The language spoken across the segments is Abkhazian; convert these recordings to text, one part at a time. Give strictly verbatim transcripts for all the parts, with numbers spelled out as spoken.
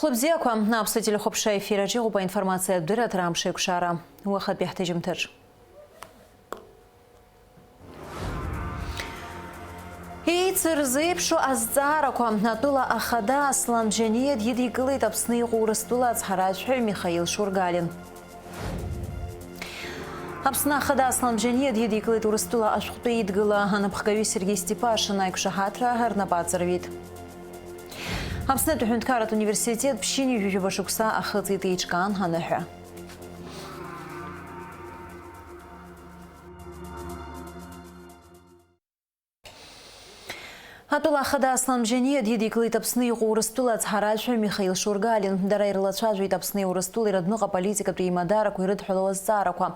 Хәлыбзиақәа, аԥсуа телехәаԥшра ефир аҿы иҟоуп аинформациатә дырраҭара Амш еиқәшара. Уахатәи ҳҭыжьымҭаҿ. Еицырзеиԥшу азҵаарақәа. Атәыла ахада Аслан Бжьаниа дидикылеит Аԥсны иҟоу Урыстәыла ацҳаражәҳәаҩ Михаил Шургалин. Аԥсны ахада Аслан Бжьаниа дидикылеит Урыстәыла ашәҟәтәи еидгыла анапхгаҩы Сергеи Степашин аиқәшаҳаҭра рнапы аҵарҩит. Аԥснытәи аҳәынҭқарратә университет ԥшьынҩажәижәаба шықәса ахыҵит еиҿкаан аныҳәа. Атәыла ахада Аслан Бжьаниа дидикылеит Аԥсны иҟоу Урыстәыла ацҳаражәҳәаҩ Михаил Шургалин. Дара ирылацәажәеит Аԥсни Урыстәылеи рыдныҟа политикатә еимадарақәа ирыдҳәалоу азҵаарақәа.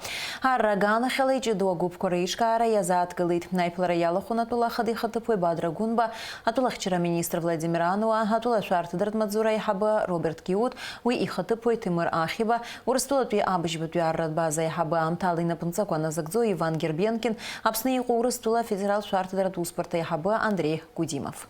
Арра аганахьала иҷыдоу агәыԥқәа реиҿкаара иазааҭгылеит. Аиԥылара иалахәын атәыла ахада ихаҭыԥуаҩ Бадра Гәынба, атәылахьчара аминистр Владимир Ануа, атәыла ашәарҭадратә маҵзура аиҳабы Роберт Киут, уи ихаҭыԥуаҩ Ҭемыр Ахиба, Урыстәылатәи абыжьбатәи арратә база аиҳабы аамҭала инапынҵақәа назыгӡо Иван Гербенкин, Аԥсны иҟоу Урыстәыла афедералтә шәарҭадратә усбарҭа аиҳабы Андреи Гудимов.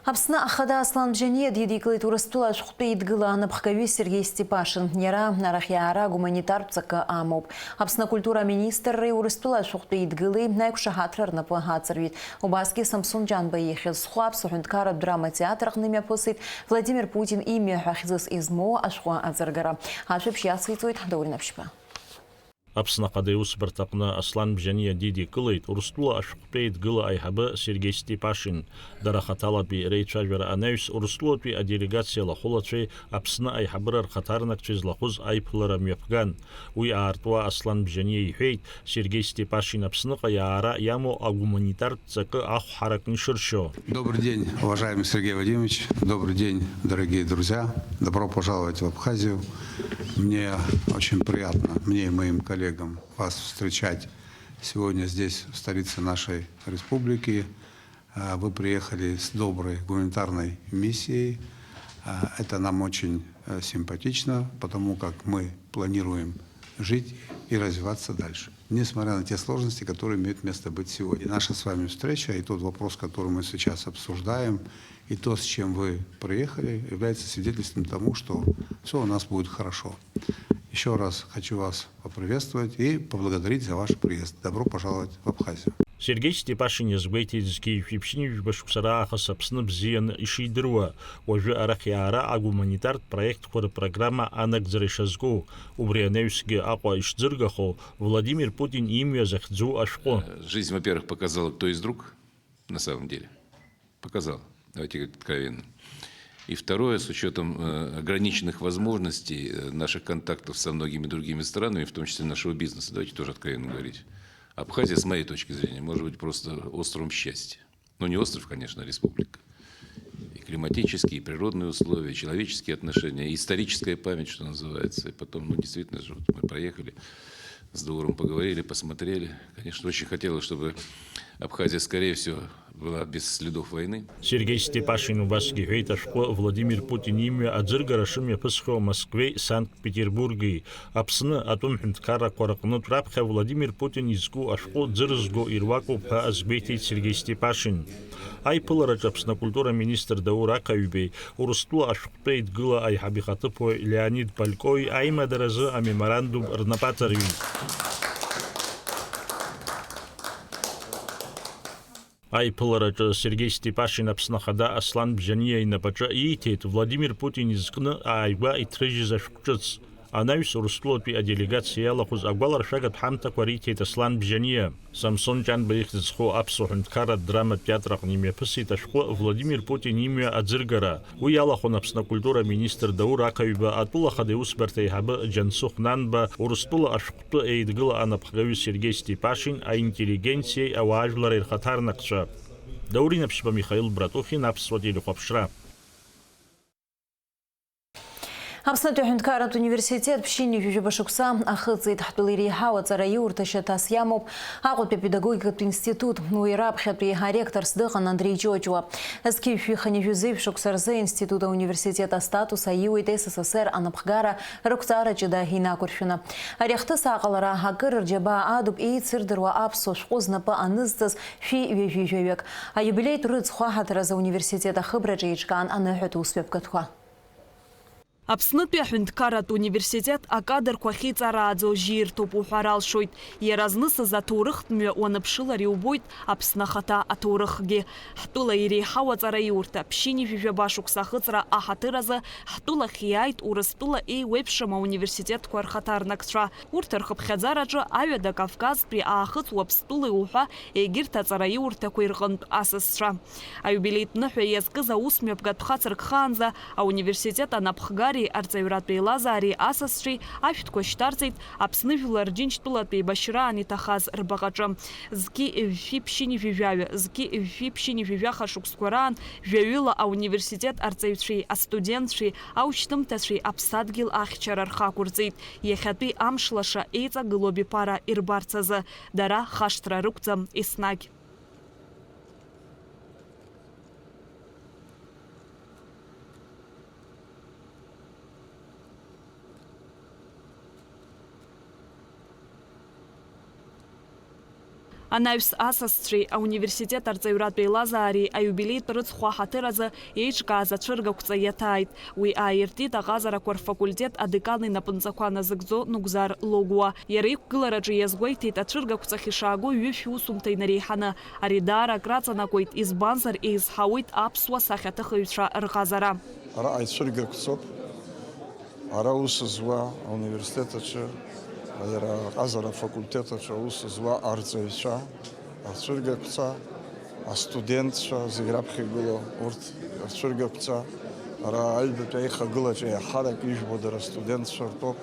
Аԥсны ахада Аслан Бжьаниа дидикылеит Урыстәыла ашәҟәтәи еидгыла анапхгаҩы Сергеи Степашин. Иара арахь иаара агуманитартә ҵакы амоуп. Аԥсны акультура аминистрреи Урыстәыла ашәҟәтәи еидгылеи аиқәшаҳаҭра рнапы аҵарҩит. Убасгьы Самсон Ҷанба ихьӡ зху Аԥсуа ҳәынҭқарратә драматеатр аҟны имҩаԥысит Владимир Путин имҩа ҳәа хьӡыс измоу ашәҟәы аӡыргара. Ашәаԥшь иациҵоит Даур Инаԥшьба. Аԥсны Ахада Иусбарҭаҟны Аслан Бжьаниа дидикылеит Урыстәыла ашәҟәтәи еидгыла аиҳабы Сергеи Степашин. Дара хаҭалатәи реицәажәара анаҩс, Урыстәылатәи аделегациа лахәылацәеи Аԥсны аиҳабыра рхаҭарнакцәеи злахәыз аиԥылара мҩаԥган. Уи аартуа Аслан Бжьаниа иҳәеит, Сергеи Степашин Аԥсныҟа иаара иамоу агуманитартә ҵакы ахә ҳаракны ишыршьо. Добрый день, уважаемый Сергей Владимирович. Добрый день, дорогие друзья. Добро пожаловать в Абхазию. Мне очень приятно, мне и моим коллегам, вас встречать сегодня здесь, в столице нашей республики. А, вы приехали с доброй гуманитарной миссией. А, это нам очень, э, симпатично, потому как мы планируем жить и развиваться дальше, несмотря на те сложности, которые имеют место быть сегодня. Наша с вами встреча и тот вопрос, который мы сейчас обсуждаем, и то, с чем вы приехали, является свидетельством тому, что всё у нас будет хорошо. Ещё раз хочу вас поприветствовать и поблагодарить за ваш приезд. Добро пожаловать в Абхазию. Сергеи Степашин иазгәеиҭеит зқьи жәшәи ԥшьынҩажәи жәба шықәса раахыс Аԥсны бзианы ишидыруа, уажәы арахь иаара агуманитартә проектқәа рпрограмма анагӡара ишазку, убри анаҩсгьы Аҟәа ишӡыргахо, Владимир Путин имҩа захьӡу ашәҟәы. Э, жизнь, во-первых, показала, кто есть друг, на самом деле. Показала. Давайте говорить откровенно. И второе, с учётом, э, ограниченных возможностей, э, наших контактов со многими другими странами, в том числе нашего бизнеса, давайте тоже откровенно говорить. Абхазия, с моей точки зрения, может быть просто островом счастья. Ну, не остров, конечно, а республика. И климатические, и природные условия, и человеческие отношения, и историческая память, что называется. И потом, ну, действительно же, вот мы проехали, с Дауром поговорили, посмотрели. Конечно, очень хотелось, чтобы Абхазия, скорее всего, была без следов войны. Сергеи Степашин убасгьы иҳәеит, ашәҟәы Владимир Путин имҩа аӡыргара шымҩаԥысхьоу Москвеи Санкт-Петербурги. Аԥсны атәым ҳәынҭқаррақәа рҟнытә раԥхьа Владимир Путин изку ашәҟәы ӡырзго ируакуп ҳәа азгәеиҭеит Сергеи Степашин. Аиԥылараҿы Аԥсны акультура министр Даур Ақаҩбеи, Урыстәыла ашәҟәтәы еидгыла аиҳаб ихаҭыԥуаҩ Леонид Палькои аимадаразы амеморандум рнапаҵарҩит. Аиԥылараҿы Сергеи Степашин Аԥсны Ахада Аслан Бжьаниа инапаҿы ииҭеит Владимир Путин изкны ааигәа иҭрыжьыз ашәҟәҿыц. Анаҩс Урыстәылатәи аделегациа иалахәыз агәаларшәагатә ҳамҭақәа риҭеит Аслан Бжьаниа. Самсон Ҷанба ихьӡ зху Аԥсуа ҳәынҭқарратә драматә театр аҟны имҩаԥысит ашәҟәы Владимир Путин имҩа аӡыргара. Уи иалахәын Аԥсны акультура министр Даур Ақаҩба, атәыла ахада иусбарҭа аиҳабы Џьансыхә Нанба, Урыстәыла ашәҟәтәы еидгыла анапхгаҩы Сергеи Степашин, аинтеллигенциеи ауаажәлари рхаҭарнакцәа. Даур Инаԥшьба, Михаил Братухин, Аԥсуа телехәаԥшра. Аԥснытәи аҳәынҭқарратә университет ԥшьынҩажәижәаба шықәса ахыҵит. Ҳтәыла иреиҳау аҵараиурҭа шьаҭас иамоуп Аҟәатәи апедагогикатә институт. Уи раԥхьатәи аректорс дыҟан Андреи Џьоџьуа. Зқьи жәшәи хынҩажәи жәеиза шықәса рзы аинститут ауниверситет астатус аиуеит С С С Р анапхгара рықәҵара ҷыда инақәыршәаны. Ари ахҭыс аҟалара акыр рџьабаа адуп еицырдыруа аԥсуа шәҟәы знапы анызҵаз шәи ҩажәи жәаҩык. Аиубилеитә рыцхә аҳаҭыр азы ауниверситет ахыбраҿы еиҿкаан аныҳәатә усмҩаԥгатәқәа. Аԥснытәи аҳәынҭқарратә университет акадрқәа ахьеиҵарааӡо жьирҭоуп уҳәар алшоит. Иара знысыз аҭоурыхтә мҩа уаныԥшылар иубоит Аԥсны ахаҭа аҭоурыхгьы. Ҳтәыла иреиҳау аҵараиурҭа ԥшьынҩажәи жәаба шықәса ахыҵра аҳаҭыр азы ҳтәылахь иааит Урыстәыла еиуеиԥшым ауниверситетқәа рхаҭарнакцәа. Урҭ рхыԥхьаӡараҿы Аҩада Кавказтәи Аахыҵ Уаԥстәылеи уҳәа егьырҭ аҵараиурҭақәеи рҟынтә асасцәа. Аиубилеитә ныҳәа иазкыз аусмҩаԥгатә хацыркхаанӡа ауниверситет анапхгареи арҵаҩратә еилазаареи асасцәеи ашәҭқәа шьҭарҵеит Аԥсны Жәлар Џьынџьтәылатә еибашьраан иҭахаз рбаҟаҿы. Зқьи жәшәи ԥшьынҩажәи жәаҩа, зқьи жәшәи ԥшьынҩажәи жәаха шықәсқәа раан жәаҩыла ауниверситет арҵаҩцәеи астудентцәеи аушьҭымҭацәеи аԥсадгьыл ахьчара рхы ақәырҵеит. Иахьатәи амш лаша еиҵагылоу абиԥара ирбарц азы, дара хашҭра рықәӡам еснагь. Анаҩс асасцәеи ауниверситет арҵаҩратә еилазаареи аиубилеитә рыцхә аҳаҭыр азы еиҿкааз ацәыргақәҵа иаҭааит. Уи ааиртит аҟазарақәа рфакультет адекан инапынҵақәа назыгӡо Нугзар Логәуа. Иара иқәгылараҿы иазгәеиҭеит ацәыргақәҵахь ишааго ҩышә усумҭа инареиҳаны. Ари даара акраҵанакуеит, избанзар, еизҳауеит аԥсуа сахьаҭыхыҩцәа рҟазара. Араҟа ицәыргақәҵоуп. Ара аус зуа ауниверситет аҿы, иара аҟазара афакультет аҿы аус зуа арҵаҩцәа, ацәыргақәҵа, астудентцәа зегь раԥхьа игылоу урҭ рцәыргақәҵа, ара аҩбатәи аихагылаҿы еиҳарак ижәбо дара астудентцәа ртәоуп.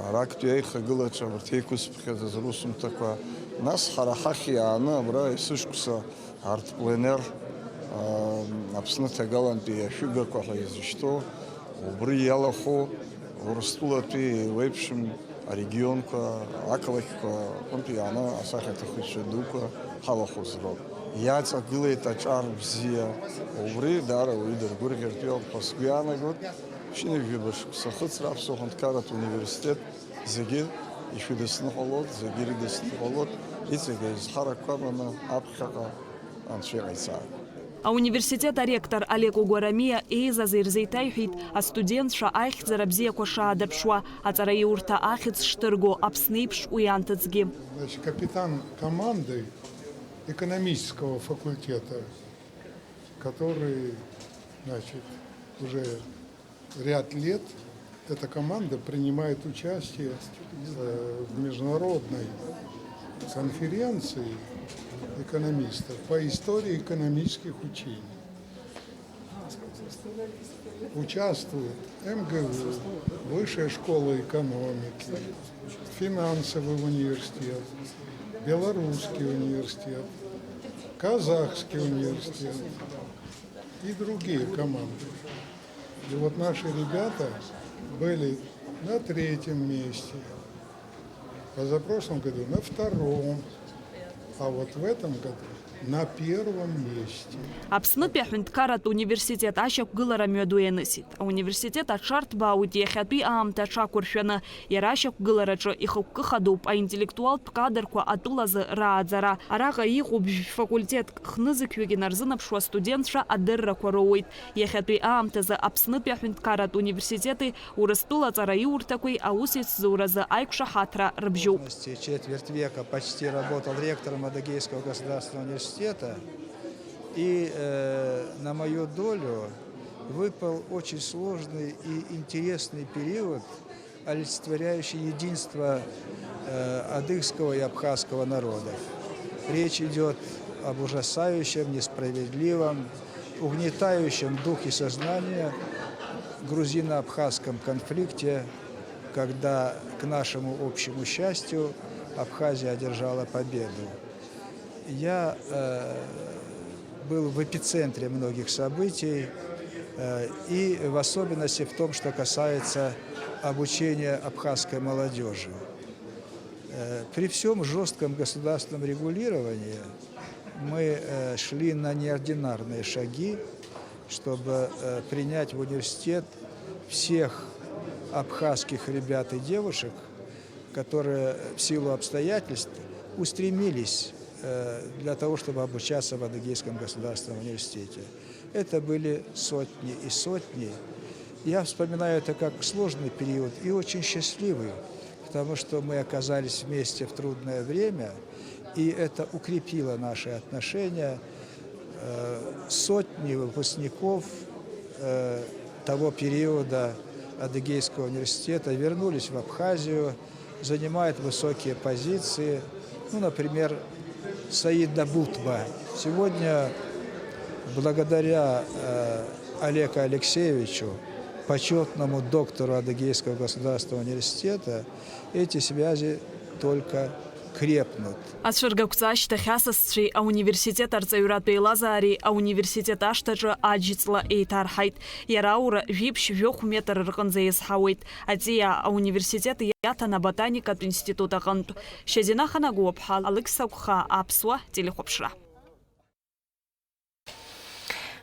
Ара актәи аихагылаҿы абарҭ еиқәызԥхьаӡаз русумҭақәа, нас ҳара ҳахь иааны абра есышықәса Арт-пленер, аа, Аԥсны ҭагалантәи ашәыгақәа ҳәа изышьҭоу, убри иалахәу Урыстәылатәи еиуеиԥшым арегионқәа, ақалақьқәа рҟынтә иааны асахьаҭыхыҩцәа дуқәа ҳалахәыз роуп. Иаҵагылеит аҿар бзиа, убри даара ауаҩы дыргәырӷьартә иоуп ҳәа сгәы иаанагоит. Ԥшьынҩажәи жәаба шықәса ахыҵра Аԥсуа Ҳәынҭқарратә Университет зегьы ишәыдысныҳәалоит, зегьы ирыдысныҳәалоит, иҵегь аизҳарақәа аманы аԥхьаҟа Анцәа иҟаиҵааит. Ауниверситет аректор Олег Угәарамиа еизаз ирзеиҭаиҳәеит астудентцәа аихьӡара бзиақәа шаадырԥшуа, аҵараиурҭа ахьӡ шҭырго, Аԥсны еиԥш уи анҭыҵгьы. Значит, капитан команды экономического факультета, который, значит, уже ряд лет эта команда принимает участие, э, в международной конференции экономистов по истории экономических учений. Участвует М Г У, Высшая школа экономики, финансовый университет, Белорусский университет, Казахский университет и другие команды. И вот наши ребята были на третьем месте, позапрошлом году на втором, а вот в этом году на первом месте. Аԥснытәи аҳәынҭқарратә университет ашьақәгылара мҩаду ианысит. Ауниверситет аҽарҭбаауеит иахьатәи аамҭа аҽақәыршәаны. Иара ашьақәгылараҿы ихықәкы хадоуп аинтеллектуалтә кадрқәа атәылазы рааӡара. Араҟа иҟоуп жәфакультетк, хнызқьҩык инарзынаԥшуа астудентцәа адыррақәа роуеит. Иахьатәи аамҭазы Аԥснытәи аҳәынҭқарратә университети Урыстәыла аҵараиурҭақәеи аусеицзуразы аиқәшаҳаҭра рыбжьоуп. Четверть века почти работал ректором Адыгейского государственного университета, и, э, на мою долю выпал очень сложный и интересный период, олицетворяющий единство, э, адыгского и абхазского народов. Речь идёт об ужасающем, несправедливом, угнетающем духе сознания грузино-абхазском конфликте, когда, к нашему общему счастью, Абхазия одержала победу. Я, э, был в эпицентре многих событий, Э, и в особенности в том, что касается обучения абхазской молодёжи. Э, при всём жёстком государственном регулировании мы, э, шли на неординарные шаги, чтобы, э, принять в университет всех абхазских ребят и девушек, которые в силу обстоятельств устремились, э, для того, чтобы обучаться в Адыгейском государственном университете. Это были сотни и сотни. Я вспоминаю это как сложный период и очень счастливый, потому что мы оказались вместе в трудное время, и это укрепило наши отношения. Э, сотни выпускников, э, того периода Адыгейского университета вернулись в Абхазию, занимают высокие позиции. Ну, например, Саид Дабутба. Сегодня, благодаря, э, Олегу Алексеевичу, почётному доктору Адыгейского государственного университета, эти связи только крепнут. Ацәыргақәҵа ашьҭахь асасцәеи ауниверситет арҵаҩратә еилазаареи ауниверситет ашҭаҿы аџьҵла еиҭарҳаит. Иара аура жәиԥшь жәохә метр рҟынӡа иазҳауеит. Аҵиаа ауниверситет иаҭан аботаникатә институт аҟынтә. Шьазина Ханагәуаԥҳа, Алықьса Гәхаа, Аԥсуа телехәаԥшра.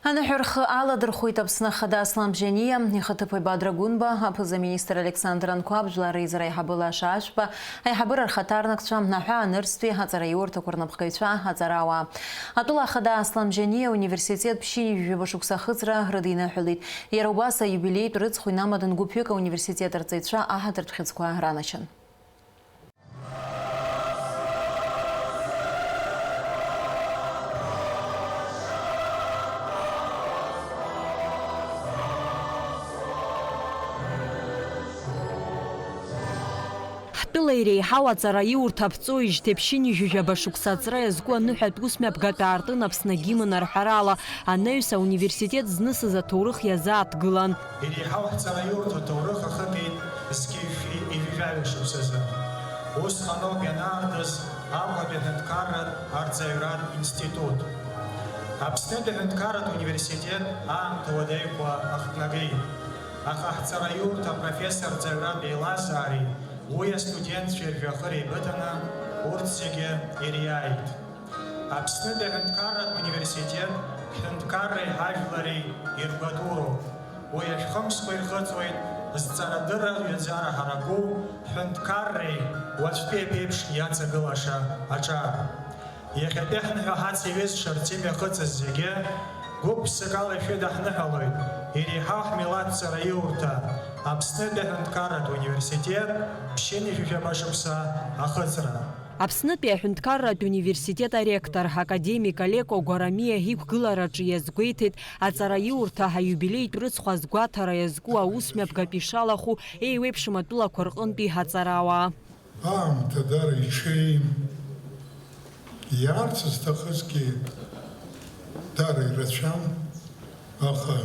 Аныҳәа рхы аладырхәит Аԥсны Ахада Аслан Бжьаниа, ихаҭыԥуаҩ Бадра Гәынба, аԥыза-министр Александр Анқәаб, жәлар реизара аиҳабы Лаша Ашәба, аиҳабыра рхаҭарнакцәа, аҳәаа нырцәтәи аҵараиурҭақәа рнапхгаҩцәа, аҵарауаа. Атәыла Ахада Аслан Бжьаниа ауниверситет ԥшьынҩажәи жәаба шықәса ахыҵра рыдиныҳәалеит. Иара убас аиубилеитә рыцхә инамаданы гәыԥҩык ауниверситет арҵаҩцәа аҳаҭыртә хьыӡқәа раначын. Ҳтәыла иреиҳау аҵараиурҭа аԥҵоижьҭеи ԥшьынҩажәи жәаба шықәса аҵра иазку аныҳәатә усмҩаԥгатә аартын Аԥсны агимн арҳәарала анаҩс ауниверситет знысыз аҭоурых иазааҭгылан. Иреиҳау ҳҵараиурҭа аҭоурых ахыгеит зқьи жәшәи ҩажәи жәаҩа шықәсазы. Усҟаноуп ианаардыз Аҟәатәи аҳәынҭқарратә арҵаҩратә институт. Аԥснытәи аҳәынҭқарратә университет аамҭа уадаҩқәа ахҭнагеит. Аха ҳҵараиурҭа апрофессор-рҵаҩратә еилазаареи уи астудентцәеи ржәҩахыр еибыҭаны урҭ зегьы ириааит. Аԥснытәи аҳәынҭқарратә университет ҳҳәынҭқарреи ҳажәлари иргәадуроуп. Уи ашәхымсқәа ирхыҵуеит зҵарадырра аҩаӡара ҳараку, ҳҳәынҭқарреи уаҵәтәи аԥеиԥш иаҵагылаша аҿар. Иахьатәи ҳныҳәа ҳацеиҩызшарц имҩахыҵыз зегьы гәык-ԥсыкала ишәыдаҳныҳәалоит иреиҳау ҳмилаҭ ҵараиурҭа, Аԥснытәи аҳәынҭқарратә университет ԥшьынҩажәи жәаба шықәса ахыҵра. Аԥснытәи аҳәынҭқарратә университет аректор, академик Алеко Гәарамиа иқәгылараҿы иазгәеиҭеит аҵараиурҭа аиубилеитә рыцхә азгәаҭара иазку аусмҩаԥгатә ишалахәу еиуеиԥшым атәылақәа рҟынтәи аҵарауаа. Аамҭа дара иҽеим, иаарц зҭахызгьы дара ирацәам, аха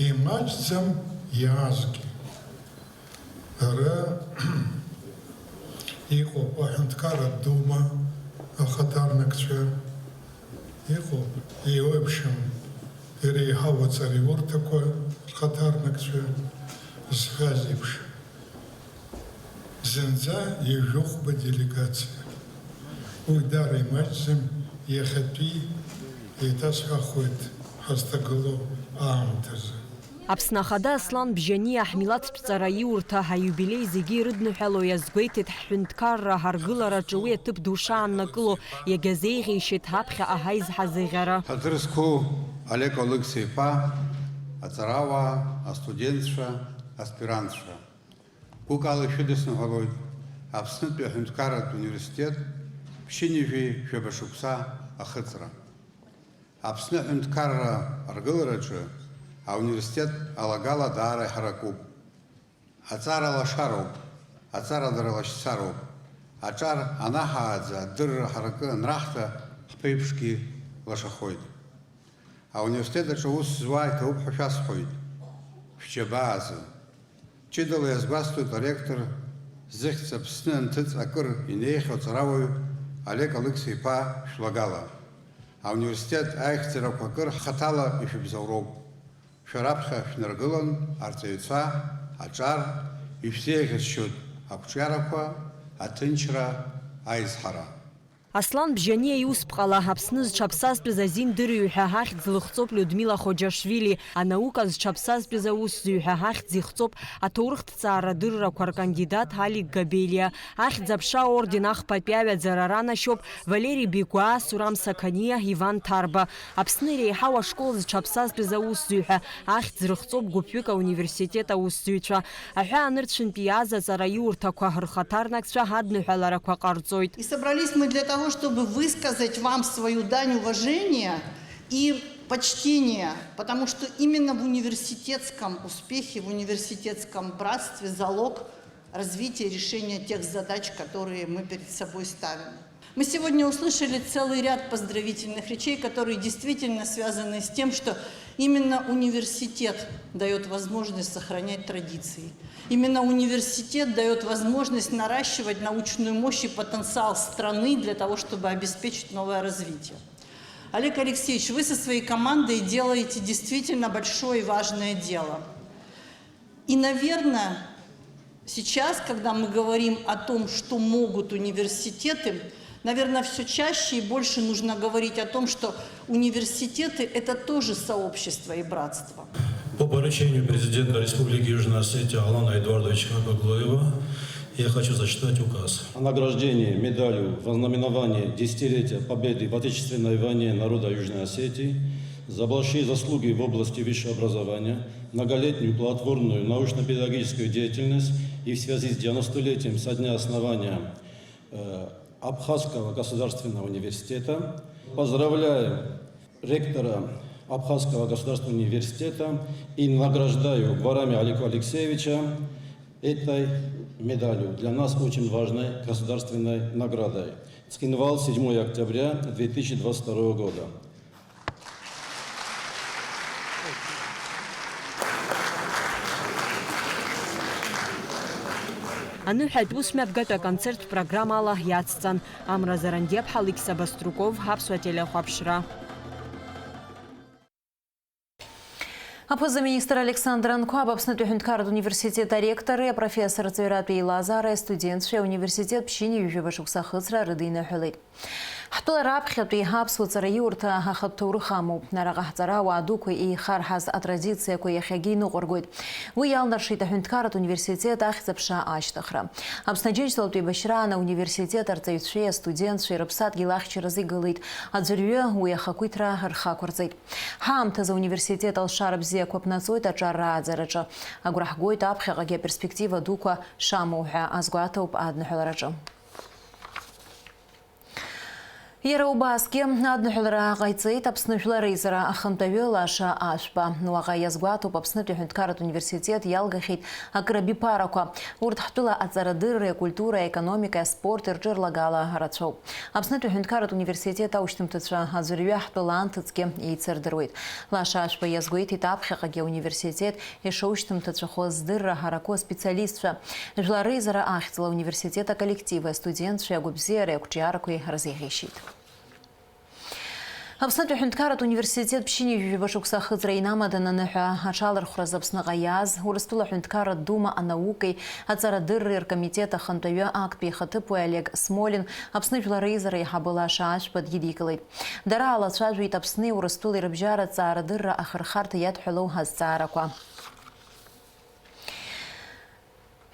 имаҷӡам иаазгьы. Ара иҟоуп аҳәынҭқарратә дума ахаҭарнакцәа, иҟоуп еиуеиԥшым иреиҳау аҵараиурҭақәа рхаҭарнакцәа, зҳәаз еиԥш, зынӡа ҩажәи хәба делегациа. Уи дара имаҷӡам иахьатәи, еиҭасҳәахуеит, ҳазҭагылоу аамҭазы. Аԥсны Ахада Аслан Бжьаниа ҳмилаҭтә ҵараиурҭа аиубилеи зегьы ирыдныҳәало иазгәеиҭеит ҳҳәынҭқарра аргылараҿы уи аҭыԥ ду шааннакыло, иагьа зеиӷьеишьеит ҳаԥхьаҟа ҳаизҳазыӷьара. Ҳаҭыр зқәу Олег Алықьса-иԥа, аҵарауаа, астудентцәа, аспирантцәа. Гәыкала ишәыдысныҳәалоит Аԥснытәи аҳәынҭқарратә университет ԥшьынҩажәи жәаба шықәса ахыҵра. Аԥсны аҳәынҭқарра аргылараҿы ауниверситет алагала даара иҳаракуп. Аҵара лашароуп, аҵара дара лашьцароуп. Аҿар анаҳааӡа, адырра ҳаракы анраҳҭа, ҳԥеиԥшгьы лашахоит. Ауниверситет аҿы аус зуа иҭабуп ҳәа шәасҳәоит, шәџьабаазы. Ҷыдала иазгәасҭоит аректор зыхьӡ Аԥсны анҭыҵ акыр инеихьоу аҵарауаҩ Олег Алықьса-иԥа шәлагала. Ауниверситет аихьӡарақәа акыр хаҭала ишәыбзоуроуп. Шәара аԥхьа шәнаргылан, арҵаҩцәа, аҿар, ишәзеиӷьасшьоит ақәҿиарақәа, аҭынчра, аизҳара. Аслан Бжьаниа иусԥҟала Аԥсны зҽаԥсазтәыз азин дырҩ ҳәа ахьӡ лыхҵоуп Людмила Хоџьашвили, анаука зҽаԥсазтәыз аусзуҩ ҳәа ахьӡ ихҵоуп аҭоурыхҭҵаара дыррақәа ркандидат Алик Габелиа, ахьӡ-аԥша аорден ахԥатәи аҩаӡара ранашьоуп Валери Бигәаа, Сурам Сақаниа, Иван Ҭарба. Аԥсны иреиҳау ашкол зҽаԥсазтәыз аусзуҩ ҳәа ахьӡ рыхҵоуп гәыԥҩык ауниверситет аусзуҩцәа. Аҳәаанырцәынтә иааз аҵараиурҭақәа рхаҭарнакцәа адныҳәаларақәа ҟарҵоит. И собрались мы для того, чтобы высказать вам свою дань уважения и почтения, потому что именно в университетском успехе, в университетском братстве залог развития, решения тех задач, которые мы перед собой ставим. Мы сегодня услышали целый ряд поздравительных речей, которые действительно связаны с тем, что именно университет даёт возможность сохранять традиции. Именно университет даёт возможность наращивать научную мощь и потенциал страны для того, чтобы обеспечить новое развитие. Олег Алексеевич, вы со своей командой делаете действительно большое и важное дело. И, наверное, сейчас, когда мы говорим о том, что могут университеты, наверное, всё чаще и больше нужно говорить о том, что университеты — это тоже сообщество и братство. По поручению президента Республики Южная Осетия Алана Эдуардовича Абаглоева я хочу зачитать указ. О награждении медалью в ознаменование десятилетия Победы в Отечественной войне народа Южной Осетии за большие заслуги в области высшего образования, многолетнюю плодотворную научно-педагогическую деятельность и в связи с девяностолетием со дня основания, э, Абхазского государственного университета. Поздравляем ректора Абхазского государственного университета и награждаю Гварами Алика Алексеевича этой медалью, для нас очень важной государственной наградой. Цхинвал, седьмое октября две тысячи двадцать второго года. Аныҳәатә усмҩаԥгатә аконцерттә программала иацҵан Амра Зарандиаԥҳа, Алықьса Баструков, Аԥсуа телехәаԥшра. Аԥыза-министр Александр Анқәаб Аԥснытәи аҳәынҭқарратә университет аректори апрофессорцәеи ртәи еилазаареи астудентцәеи ауниверситет ԥшьынҩажәаба шықәса ахыҵра рыдиныҳәалеит. Ҳтәыла раԥхьатәи аԥсуа ҵараиурҭа ахатә ҭоурых амоуп. Араҟа ҳҵарауаа дуқәа еихарҳаз атрадициақәа иахьагьы иныҟәыргоит. Уи иалнаршеит аҳәынҭқарратә университет ахьӡ-аԥша ашьҭыхра. Аԥсны Аџьынџьтәылатә еибашьраан ауниверситет арҵаҩцәеи астудентцәеи рыԥсадгьыл ахьчаразы игылеит. Аӡәырҩы уи ахақәиҭра рхы ақәырҵеит. Ҳаамҭазы ауниверситет алшара бзиақәа ԥнаҵоит аҿар рааӡараҿы. Агәра ҳгоит аԥхьаҟагьы аперспектива дуқәа шамоу ҳәа азгәаҭоуп адныҳәалараҿы. Иара убасгьы адныҳәалара ҟаиҵеит Аԥсны Жәлар Реизара ахантәаҩы Лаша Ашәба. Уаҟа иазгәаҭоуп Аԥснытәи аҳәынҭқарратә университет иалгахьеит акыр абиԥарақәа. Урҭ ҳтәыла аҵарадырреи акультуреи аекономикеи аспорти рҿы рлагала рацәоуп. Аԥснытәи аҳәынҭқарратә университет аушьҭымҭацәа аӡәырҩы ҳтәыла анҭыҵгьы еицырдыруеит. Лаша Ашәба иазгәеиҭеит аԥхьаҟагьы ауниверситет ишоушьҭымҭацәахо здырра ҳараку аспециалистцәа. Жәлар реизара ахьӡала ауниверситет аколлективи астудентцәеи агәабзиареи ақәҿиарақәеи рзеиӷьеишьеит. Аԥснытәи аҳәынҭқарратә университет ԥшьынҩажәижәаба шықәса ахыҵра инамаданы аныҳәа аҽалархәразы Аԥсныҟа иааз Урыстәыла аҳәынҭқарратә дума анаукеи аҵарадырреи ркомитет ахантәаҩы актәи ихаҭыԥуаҩ Олег Смолин Аԥсны Жәлар Реизара аиҳабы Лаша Ашәба дидикылеит. Дара аалацәажәеит Аԥсни Урыстәылеи рыбжьара аҵаарадырра ахырхарҭа иадҳәалоу азҵаарақәа.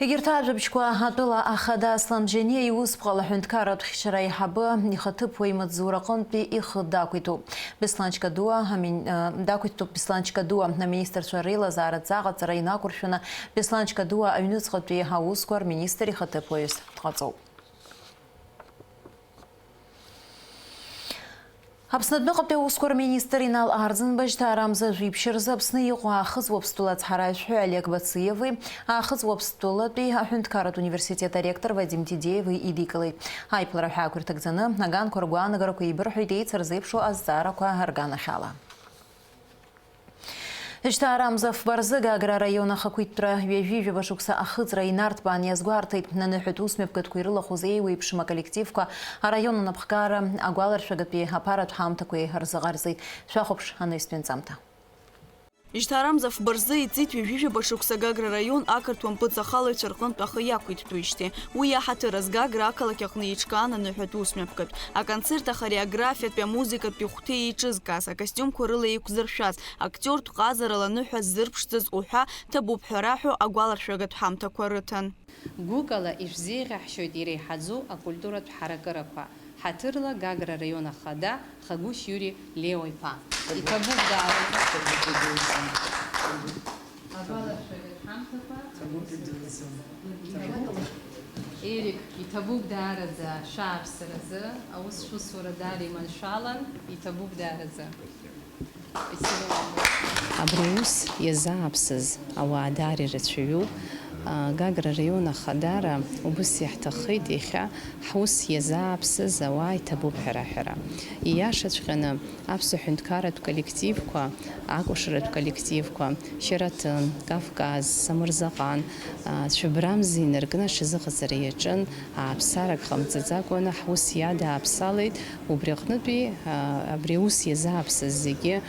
Егьырҭ ажәабжьқәа атәыла ахада Аслан Бжьаниа иусԥҟала аҳәынҭқарратә хьчара аиҳабы ихаҭыԥуаҩ Маҵзура аҟынтәи ихы дақәиҭуп. Беслан Чкадуа амин-, э, дақәиҭтәуп Беслан Чкадуа, аминистрцәа реилазааратә аҟаҵара инақәыршәаны Беслан Чкадуа аҩныҵҟатәи аусқәа рминистр ихаҭыԥуаҩыс дҟаҵоуп. Аԥсны адәныҟатәи аусқәа рминистр Инал Арӡынба жьҭаарамза жәиԥшь рзы Аԥсны иҟоу Аахыҵ Уаԥстәыла ацҳаражәҳәаҩ Олег Бациеви Аахыҵ Уаԥстәылатәи аҳәынҭқарратә университет аректор Вадим Дидееви идикылеит. Аиԥыларақәа аақәирҭагӡаны, аганқәа ргәаанагақәа еибырҳәеит еицырзеиԥшу азҵаарақәа рганахьала. Жьҭаарамза фба рзы Гагра араион ахақәиҭтәра ҩажәижәаба шықәса ахыҵра инарҭбаан иазгәарҭеит. Аныҳәатә усмҩаԥгатәқәа ирылахәыз еиуеиԥшым аколлективқәа араион анапхгара агәаларшәагатәи аԥаратә ҳамҭақәеи рзыҟарҵеит. Шәахәаԥш анаҩстәи анҵамҭа. Жьҭарамза фба рзы иҵит ҩажәижәаба шықәса Гагра раион ақырҭуа мпыҵахалаҩцәа рҟынтә ахы иақәиҭтәуижьҭеи. Уи иаҳаҭыр азы Гагра ақалақь аҟны еиҿкаан аныҳәатә усмҩаԥгатә. Аконцерт ахореографиатәи, амузыкатәи хәҭеи еиҿызкааз, акостиумқәа рыла еиқәзыршәаз, актиортә ҟазарала аныҳәа ззырԥшӡаз уҳәа, ҭабуп ҳәа раҳәо агәаларшәагатә ҳамҭақәа рыҭан. Гәыкала ишәзеиӷьаҳшьоит иреиҳаӡоу акультуратә ҳаракырақәа, ҳаҭырла Гагра раион ахада Хагәышь Иури Лео-иԥа. Иҭабуп даараӡа. Агәаларшәагатә ҳамҭақәа. Ерик, иҭабуп даараӡа шәааԥсаразы, аус шәусура даара иманшәалан, иҭабуп даараӡа. Абри аус иазааԥсаз ауаа даара ирацәаҩуп. Гагра раион ахадара убыс иаҳҭаххеит иахьа ҳус иазааԥсаз ауаа иҭабуп ҳәа раҳәара. Ииашаҵәҟьаны, аԥсуа ҳәынҭқарратә коллективқәа, акәашаратә коллективқәа, Шьараҭын, Кавказ, Самырзаҟан, Цәыбрамза инаркны аҽазыҟаҵара иаҿын, ааԥсарак ҟамҵаӡакәаны ҳус иадааԥсалеит, убри аҟнытәи, абри аус иазааԥсаз зегьы,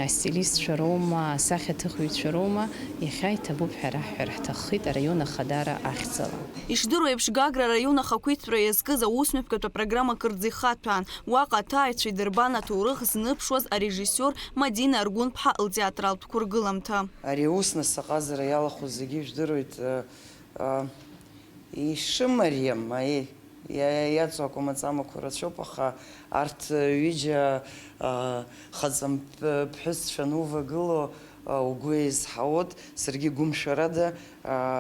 астилистцәа роума, асахьаҭыхҩцәа роума, иахьа иҭабуп ҳәа раҳҳәар ҳҭаххеит араион ахадара ахьӡала. Ишдыру еиԥш, Гагра араион ахақәиҭтәра иазкыз аусмҩаԥгатә апрограмма кырӡа ихаҭәаан. Уаҟа аҭааҩцәа идырбан аҭоурых зныԥшуаз арежиссиор Мадина Аргәынԥҳа лтеатралтә қәыргыламҭа. Ари аус нас аҟазара иалахәыз зегьы ижәдыруеит, э, э, ишымариам, аиеи, иа-, иаҵоу акәамаҵамақәа рацәоуп, аха арҭ ҩыџьа, э, хаҵамԥ-, ԥҳәысцәа анувагыло, э, угәы еизҳауоит, саргьы гәымшәарада, э,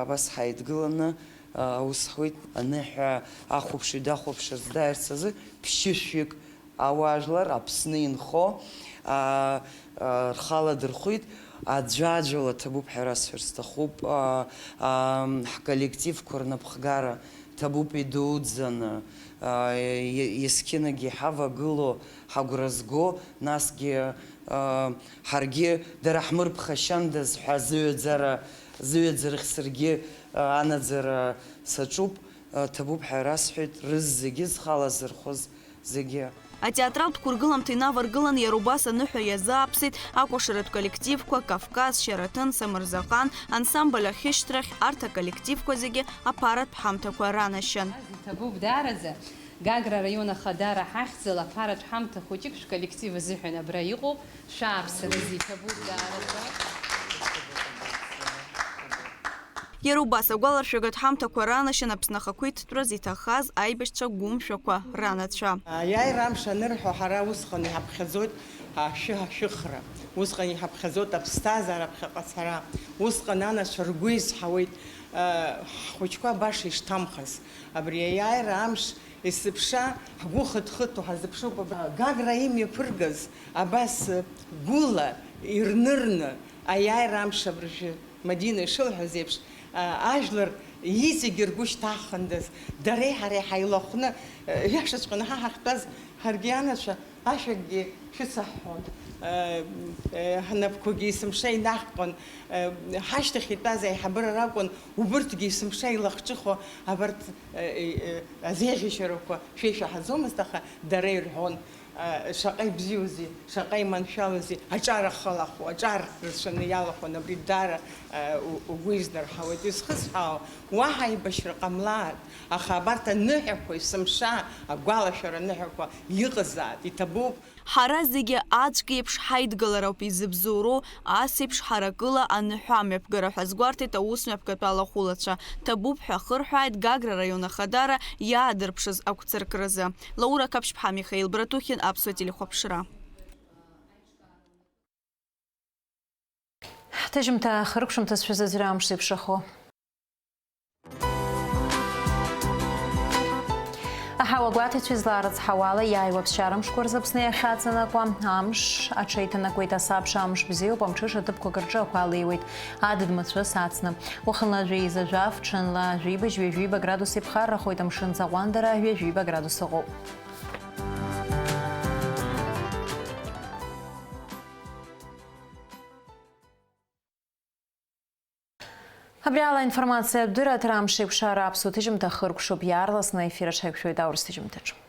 абас ҳаидгыланы, э, аус ҳуеит, аныҳәа ахәаԥшҩы дахәаԥшырц дааирц азы ԥшьышәҩык ауаажәлар Аԥсны инхо, аа, аа, рхала дырхәит, аӡәаӡәала ҭабуп ҳәа расҳәар сҭахуп, аа, аа, ҳколлективқәа рнапхгара ҭабуп идуӡӡаны, аа, е-, есқьынагьы иҳавагыло, ҳагәра зго, насгьы, аа, ҳаргьы дара ҳмырԥхашьандаз ҳәа зыҩаӡара, зыҩаӡарахь саргьы, аа, анаӡара саҿуп, аа, ҭабуп ҳәа расҳәеит, рызегьы зхала зырхәыз зегьы. Атеатралтә қәыргыламҭа инаваргыланы иара убас аныҳәа иазааԥсеит акәашаратә коллективқәа Кавказ, Шьараҭын, Самырзаҟан, ансамбль Ахьышьҭрахь, арҭ аколлективқәа зегьы аԥаратә ҳамҭақәа ранашьан. Иҭабуп даараӡа, Гагра араион ахадара ҳахьӡала аԥаратә ҳамҭа хәыҷык шәколлектив азыҳәан абра иҟоуп, шәааԥсараз иҭабуп даараӡа. Иара убас агәаларшәагатә ҳамҭақәа ранашьан Аԥсны ахақәиҭтәраз иҭахаз аибашьцәа гәымшәақәа ранацәа. Аиааира амш анырҳәо, ҳара усҟан иҳаԥхьаӡоит ашәы-, ашәыхра, усҟан иҳаԥхьаӡоит аԥсҭазаара ԥхьаҟа ацара, усҟан анацәа ргәы изҳауеит, ҳхәыҷқәа баша ишҭамхаз. Абри аиааира амш есыԥша ҳгәы хыҭ-хыҭуа ҳазыԥшуп, Гагра имҩаԥыргаз абас гәыла ирнырны аиааира амш абыржәы. Мадина ишылҳәаз еиԥш, а, ажәлар иҵегьы ргәы шьҭаҳхындаз, дареи ҳареи ҳаилахәны, э, иашаҵәҟьаны ҳа ҳахьтәаз ҳаргьы анацәа ашәакгьы шәыцаҳҳәон, э, э, ҳнапқәагьы есымша инаҳҟьон, э, ҳашьҭахь итәаз аиҳабыра ракәын, убырҭгьы есымша илахҿыхуа, абарҭ, э, э, э, азеиӷьашьарақәа шәеишәаҳаӡомызт, аха дара ирҳәон. Шаҟа ибзиоузеи, шаҟа иманшәалоузеи, аҿар ахылахо, аҿар рацәаны иалахәын, абри даара, у-, угәы изнарҳауеит. Изхысҳәаау, уаҳа аибашьра ҟамлааит, аха абарҭ аныҳәақәа, есымша агәалашәара аныҳәақәа иҟазааит, иҭабуп. Ҳара зегьы аӡәк еиԥш ҳаидгылароуп изыбзоуроу, ас еиԥш ҳаракыла аныҳәамҩаԥгара ҳәа азгәарҭеит аусмҩаԥгатә алахәылацәа. Ҭабуп ҳәа ахырҳәааит Гагра араион ахадара иаадырԥшыз агәцаркразы. Лаура Қаԥшьԥҳа, Михаил Братухин, Аԥсуа телехәаԥшра. Ҳҭыжьымҭа хыркәшамҭаз шәазыӡырҩ амш зеиԥшрахо. Аҳауа гәаҭаҩцәа излаарыцҳауала, иааиуа ԥсшьара мшқәа рзы Аԥсны иахьаҵанакуа амш аҽеиҭанакуеит. Асабша амш бзиоуп, амҽыша ҭыԥқәак рҿы ақәа леиуеит, адыд мацәыс ацны. Уахынла жәеиза жәаф, ҽынла жәибжь, ҩажәиба градус иԥхаррахоит, амшын ӡаҟәандара ҩажәиба градус ыҟоуп. Абри ала аинформациатә дырраҭара «Амшеиқәшара» аԥсуа ҭыжьымҭа хыркәшоуп, иаарласны аефир аҽаиқәшәоит аурыс ҭыжьымҭаҿы.